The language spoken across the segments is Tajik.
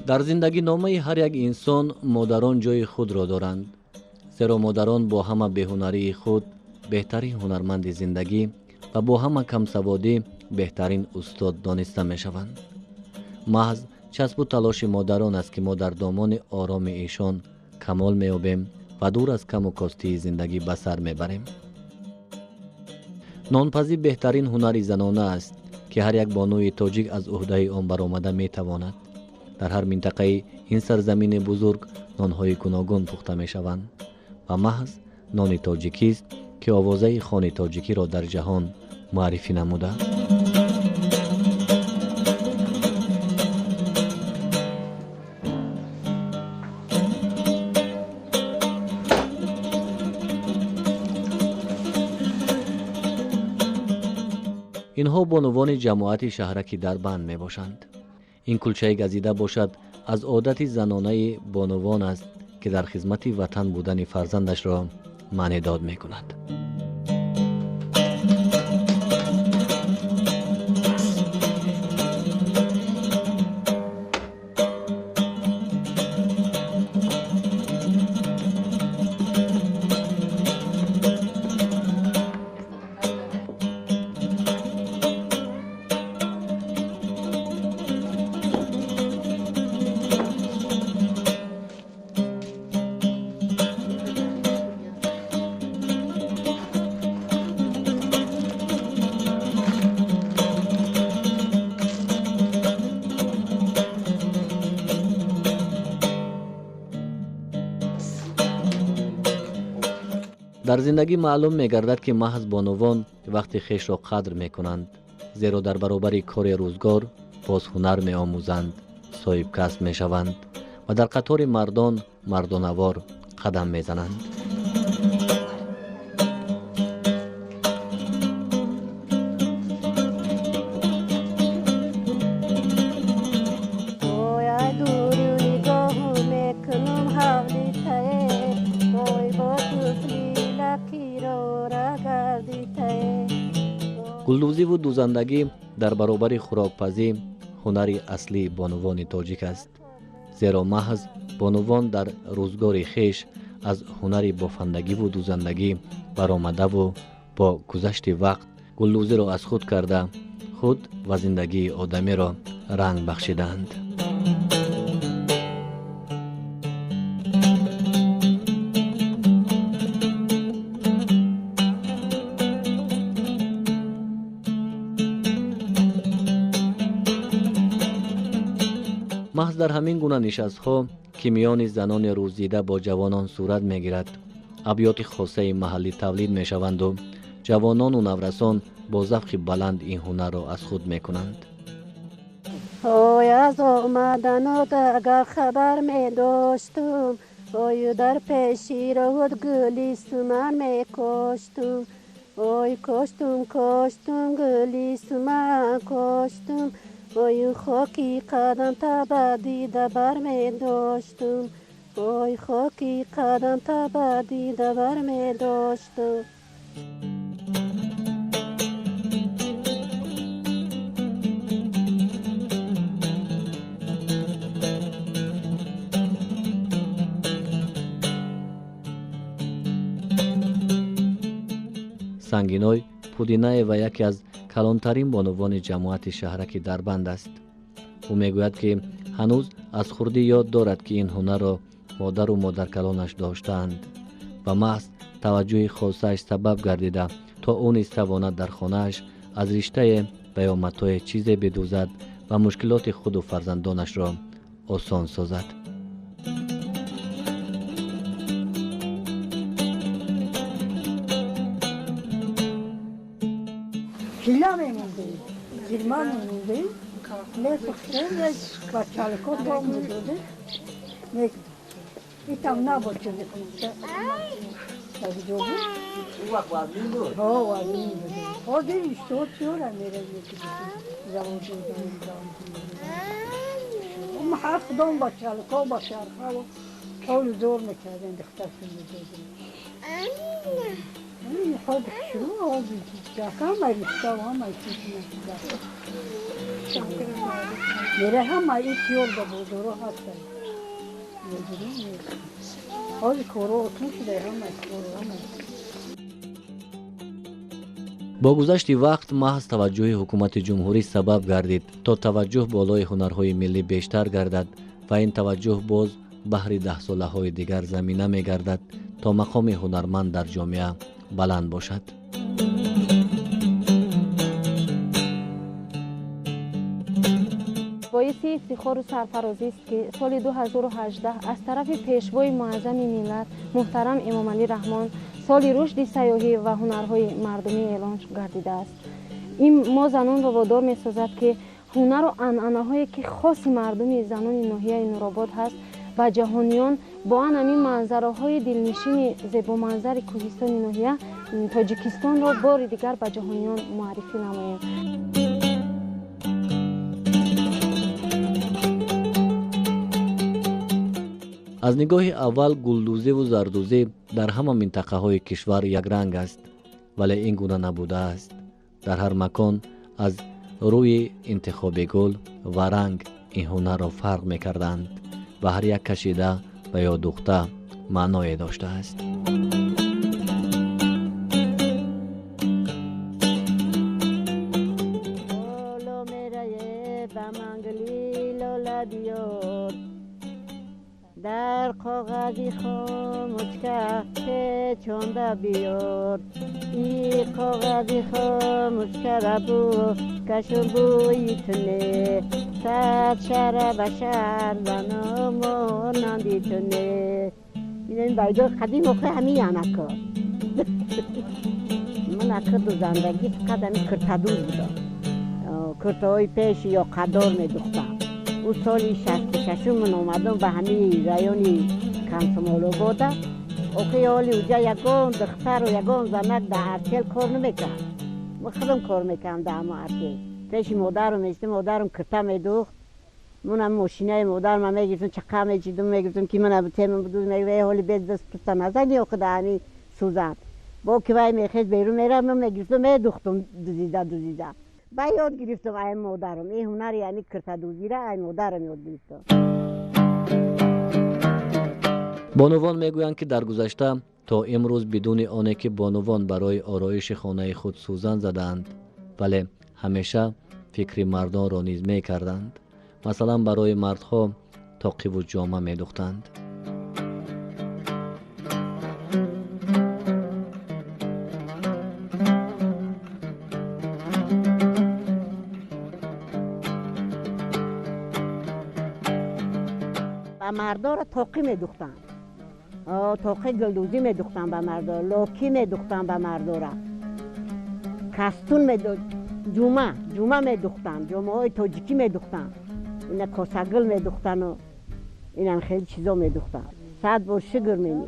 Дар зиндагиномаи ҳар як инсон модарон ҷои худро доранд, зеро модарон бо ҳама беҳунарии худ беҳтарин ҳунарманди зиндагӣ ва бо ҳама камсаводӣ беҳтарин устод дониста мешаванд. Маҳз часпу талоши модарон аст, ки мо дар домони ороми эшон камол меёбем ва дур аз каму костии зиндагӣ ба сар мебарем. Нонпазӣ беҳтарин ҳунари занона аст, ки ҳар як бонуи тоҷик аз ӯҳдаи он баромада метавонад. Дар ҳар минтақаи ин сарзамини бузург нонҳои гуногун пухта мешаванд ва маҳз нони тоҷикист, ки овозаи хони тоҷикиро дар ҷаҳон муаррифӣ намуда. Инҳо бонувони ҷамоати шаҳраки Дарбанд мебошанд. Ин кулчаи газида бошад аз одати занонаи бонувон аст, ки дар хизмати ватан будани фарзандашро маънидод мекунад. Дар зиндагӣ маълум мегардад, ки маҳз бонувон вақти хешро қадр мекунанд, зеро дар баробари кори рӯзгор боз ҳунар меомӯзанд, соҳибкасб мешаванд ва дар қатори мардон мардонавор қадам мезананд. Гулдӯзиву дӯзандагӣ дар баробари хӯрокпазӣ ҳунари аслии бонувони тоҷик аст, зеро маҳз бонувон дар рӯзгори хеш аз ҳунари бофандагиву дӯзандагӣ баромадаву бо гузашти вақт гулдӯзиро аз худ карда, худ ва зиндагии одамиро ранг бахшидаанд. Маҳз дар ҳамин гуна нишастҳо, ки миёни занони рӯздида бо ҷавонон сурат мегирад, абёти хосаи маҳаллӣ тавлид мешаванду ҷавонону наврасон бо завқи баланд ин ҳунарро аз худ мекунанд. Ой, аз омаданот агар хабар медоштум, ой, дар пеши роҳот гули суман мекоштум, ой, коштум, коштум, гули суман коштум, ой, хоки қадам таба дида бар медоштум, ой, хоки қадам таба дида бар медоштум. Сангиной Пудинаева яке аз калонтарин бонувони ҷамоати шаҳраки Дарбанд аст. Ӯ мегӯяд, ки ҳанӯз аз хурдӣ ёд дорад, ки ин ҳунарро модару модаркалонаш доштаанд ва маҳз таваҷҷӯҳи хосааш сабаб гардида, то ӯ низ тавонад дар хонааш аз риштае ва ё матое чизе бидӯзад ва мушкилоти худу фарзандонашро осон созад. Чила мемондем, зирман мемондем, мепухтем, ба чалко то медодем, мекдем. Итам набуд чизи ҷо буд. Ҳо, вазмин буд. Ҳозир иншоот чиёра меравем, заводу. Ҳар худом ба чалко, ба чархаво ҳолу зор мекардем, духтаршон медодем. Ҳозир шурӯъ, ҳозир ҳамаи риштаву ҳамаи чиз мере, ҳама ин тиёр ба бозоро ҳастанд. Ҳозир коро отун шуда, ҳамаи коро, ҳамаи. Бо гузашти вақт маҳз таваҷҷӯҳи ҳукумати ҷумҳурӣ сабаб гардид, то таваҷҷӯҳ болои ҳунарҳои миллӣ бештар гардад ва ин таваҷҷӯҳ боз баҳри даҳсолаҳои дигар замина мегардад, то мақоми ҳунарманд дар ҷомеа баланд бошад. Боиси ифтихору сарфарозист, ки соли 2018 аз тарафи Пешвои муаззами миллат муҳтарам Эмомалӣ Раҳмон соли рушди сайёҳӣ ва ҳунарҳои мардумӣ эълон гардидааст. Ин мо занонро водор месозад, ки ҳунару анъанаҳое, ки хоси мардуми занони ноҳияи Нуробод ҳаст, ба ҷаҳониён бо ан ҳамин манзараҳои дилнишини зебоманзари кӯҳистони ноҳия Тоҷикистонро бори дигар ба ҷаҳониён муаррифӣ намоем. Аз нигоҳи аввал гулдӯзиву зардӯзӣ дар ҳама минтақаҳои кишвар якранг аст, вале ин гуна набудааст. Дар ҳар макон аз рӯи интихоби гул ва ранг ин ҳунарро фарқ мекарданд ва ҳар як кашида ва ё духта маъное доштааст. Лоло мерае ба мангли, лола биёр, дар коғази хомучка печонда биёр. И коғази хомучкара бу кашум бӯи туне, сад шара ба шар зано монанди туне. Ин байдо қадим охи ҳамин анако. Ман ака дузандагӣ фақат ҳамин киртадуз будам. Киртаҳои пеши ё қадор медухтам. Ӯ соли 66-ум ман омадам ба ҳамин райони Комсомолобода. Охи ҳоли уҷа ягон духтару ягон занак дар артел кор намекард. Ман худам кор мекардам дар ҳамон артел. Пеши модарам мешидам, модарам кирта медухт. Ман мошинаи модарам мегирифтам, чақа мечидам, мегирифтам, ки мана темам будуз, мегуфт: «Эй, ҳоли без даст пуста назани, охи дар ҳамин сӯзан». Бо ки вай мехест берун мерафт, ман мегирифтам, медухтам дузида дузида. Ба ёд гирифтам ай модарам. Ин ҳунари ҳамин киртадӯзира ай модарам ёд гирифтам. Бонувон мегӯянд, ки дар гузашта то имрӯз бидуни оне ки бонувон барои ороиши хонаи худ сӯзан задаанд, вале ҳамеша фикри мардонро низ мекарданд. Масалан, барои мардҳо тоқиву ҷома медухтанд. Ба мардоро тоқӣ медухтанд, тоқи гулдӯзӣ медухтанд ба мардо, локӣ медухтанд ба мардора, кастун, ҷума ҷума медухтанд, ҷомаҳои тоҷикӣ медухтанд, ина косагул медухтану инам хеле чизо медухтанд. Сад бор шукр менӣ.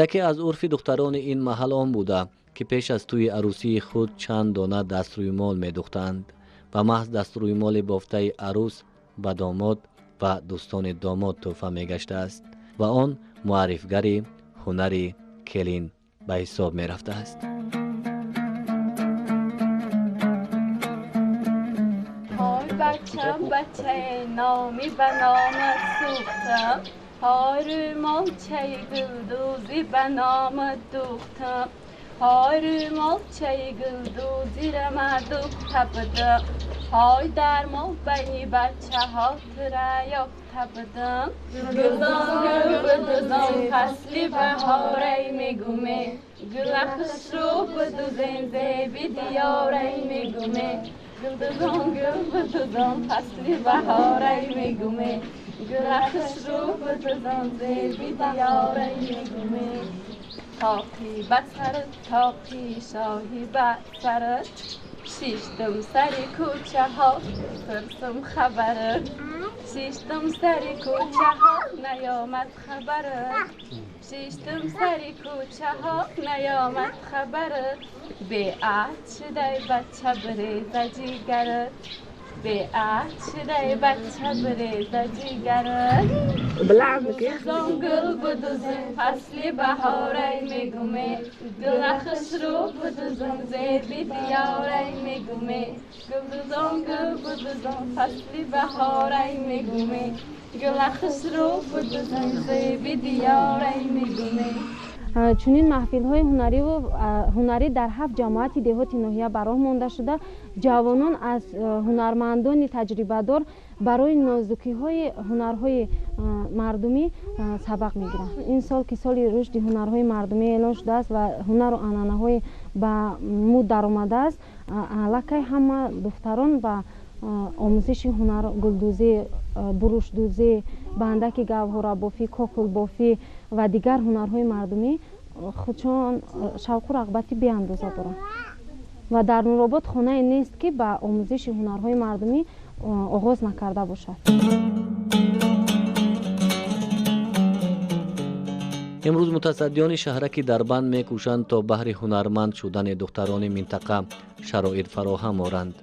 Яке аз урфи духтарони ин маҳал он буда, ки пеш аз тӯи арӯсии худ чанд дона дастрӯймол медухтанд ва маҳз дастрӯймоли бофтаи арӯс ба домод ва дӯстони домод тӯҳфа мегаштааст ва он муаррифгари ҳунари келин ба ҳисоб мерафтааст. Ҳой бачам, бачаи номӣ, ба номат сӯхтам. Ҳой рӯмолчаи гулдӯзӣ, ба номат духтам. Ҳой рӯмолчаи гулдӯзира ма духта будам. Ҳой дар мобайни бачаҳо тура ёфта будам. Гулдон гул бидузон, фасли баҳорай мегуме. Гула хушрӯ бидузен, зеби диёрай мегуме. Гулдузон гул бидузон, фасли баҳорай мегуме. Гула хушрӯ будузон зеби диёрай мегуме. Тоқи ба сарат, тоқи шоҳи ба сарат, шиштам сари кӯчаҳо, пурсам хабарат. Шиштам сари кӯчаҳо, наёмад хабарат. Шиштам сари кӯчаҳо, наёмад хабарат. Беаҳд шудай бача, биреза ҷигарат. Беаҳд шудай бача, биреза ҷигарат. Гулдузон гул будузун фасли баҳорай мегуме. Гула хушрӯ будузун зеби диёрай мегуме. Гулдузон гул будузун фасли баҳорай мегуме. Гула хушрӯ будузун зеби диёрай мегуме. Чунин маҳфилҳои ҳунарӣ дар 7 ҷамоати деҳоти ноҳия ба роҳ монда шуда, ҷавонон аз ҳунармандони таҷрибадор барои нозукиҳои ҳунарҳои мардумӣ сабақ мегиранд. Ин сол, ки соли рушди ҳунарҳои мардумӣ эълон шудааст ва ҳунару анъанаҳои ба муд даромадааст, аллакай ҳама духтарон ба омӯзиши ҳунар, гулдӯзӣ, бурушдӯзӣ, бандаки гавҳорабофӣ, кокулбофӣ ва дигар ҳунарҳои мардумӣ худшон шавқу рағбати беандоза доранд. Ва дар Нуробод хонае нест, ки ба омӯзиши ҳунарҳои мардумӣ оғоз накарда бошад. Имрӯз мутасаддиёни шаҳраки Дарбанд мекӯшанд, то баҳри ҳунарманд шудани духтарони минтақа шароит фароҳам оранд.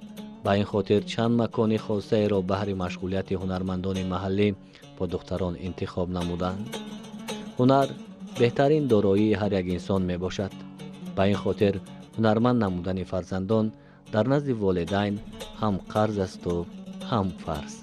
Ба ин хотир чанд макони хосаеро баҳри машғулияти ҳунармандони маҳаллӣ бо духтарон интихоб намуданд. Ҳунар беҳтарин дороии ҳар як инсон мебошад. Ба ин хотир ҳунарманд намудани фарзандон дар назди волидайн ҳам қарз асту ҳам фарз.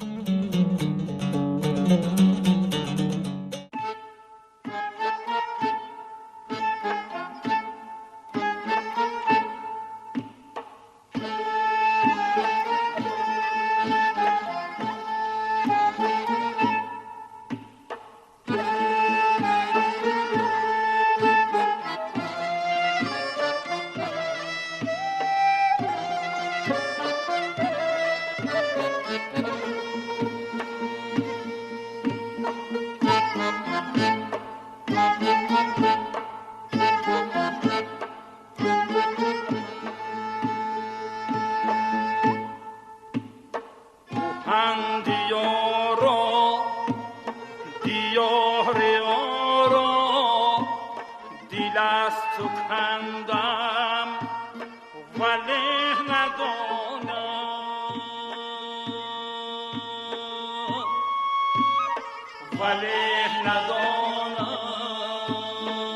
ولی ندانم.